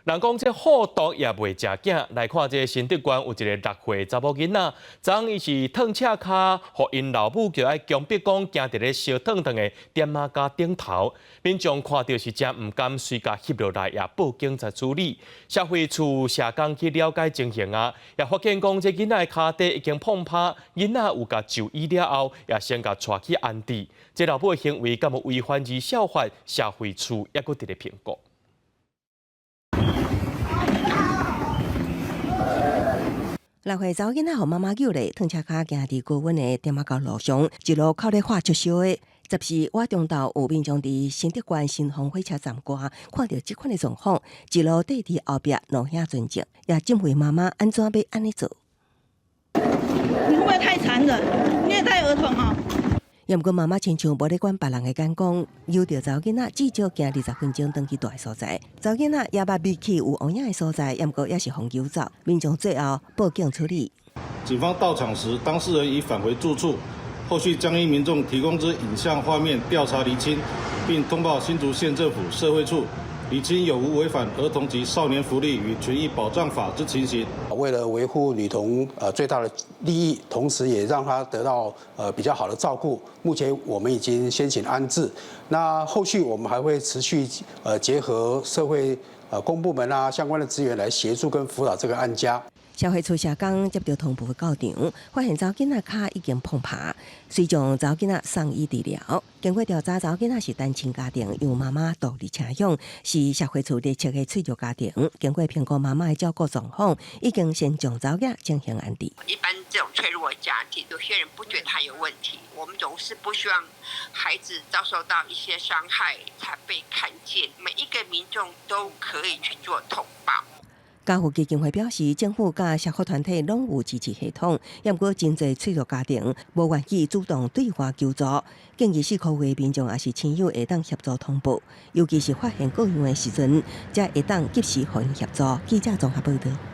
人講這好毒也袂食囝，來看這新竹縣有一個六歲查某囡仔，昨昏伊是褪赤跤，予𪜶老母叫愛強迫講行佇咧燒燙燙的點仔膠頂頭，民眾看著是誠毋甘，隨共翕落來，也報警察處理。社會處社工去了解情形啊，也發現講這囡仔的跤底已經膨疱，囡仔有共就醫了後，也先共帶去安置。這老母的行為敢有違反兒少法？社會處猶閣佇咧評估。六歲查某囡仔予媽媽搝咧，褪赤跤行佇高溫的點仔膠路上，一路哭咧喊足燒的。14倚中晝有民眾佇新竹縣新豐火車站外看著這款的狀況，一路綴佇後壁怒聲尊重，也質問媽媽按怎欲按呢做？你會不會太殘忍？虐待兒童啊！毋過媽媽親像無咧管別人的眼光，由著查某囡仔至少行20分鐘轉去蹛的所在。查某囡仔也捌離去有烏影的所在，毋過也是予搝走。民眾最後報警處理。警方到場時，當事人已返回住處。後續將依民眾提供之影像畫面調查釐清，並通報新竹縣政府社會處，釐清有無違反兒童及少年福利與權益保障法之情形。為了維護女童最大的利益，同時也讓她得到比較好的照顧。目前我們已經先行安置，那後續我們還會持續結合社會公部門啊相關的資源來協助跟輔導這個案家。社會處社工接著通報到場，發現查某囡仔跤已經膨疱，隨將查某囡仔送醫治療。經過調查，查某囡仔是單親家庭，由媽媽獨立領養，是社會處列冊的脆弱家庭。經過評估媽媽的照顧狀況，已經先將查某囝進行安置。一般這種脆弱的家庭，有些人不覺得他有問題，我們總是不希望孩子遭受到一些傷害才被看見。每一個民眾都可以去做通報。家福基金會表示，政府佮社福團體攏有支持系統，毋過真濟脆弱家庭無願意主動對外求助，建議4個月民眾抑是親友會當協助通報，尤其是發現各樣的時陣，才會當及時予𪜶協助。記者綜合報導。